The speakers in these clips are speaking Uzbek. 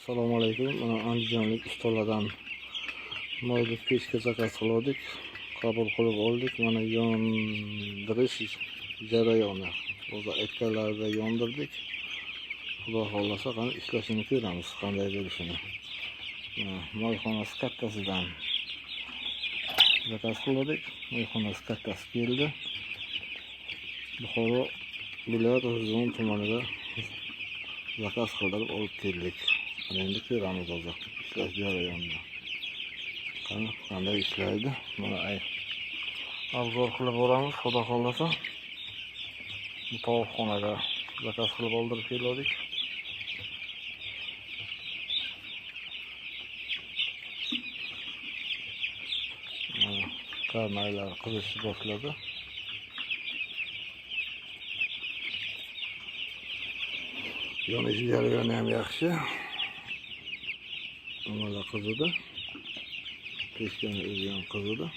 Assalomu alaykum. Mana andijonlik ustalardan moyli pechka zakaz qildik. Qabul qilib oldik. Mana yondirish jarayoni. O'zi aytganlarida yondirdik. Xudo xohlasa qani ishlashini ko'ramiz, qanday bo'lishini. Mana moyxonasi kattasidan zakaz qildik. Moyxonasi kattasi keldi. Buxoro viloyat G'izon tumanida zakaz qildirib olib keldik. Mana endi ko'ramiz hozir ishlash jarayonini. Qani qanday ishlaydi? Mana obzor qilib boramiz, xudo xohlasa. Bu tovuqxonaga zakaz qilib oldirib keldik. Mana karnaylar qizishni boshladi. Yonish jarayoni ham yaxshi. Nimalar qizidi. Pechkani o'zi ham qizidi.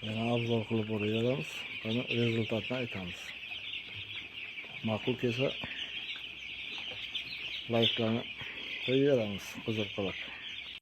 Yana obzor qilib boraveramiz. Qani rezultatni aytamiz. Ma'qul kelsa layklarni qo'yaveramiz, qiziq qilib.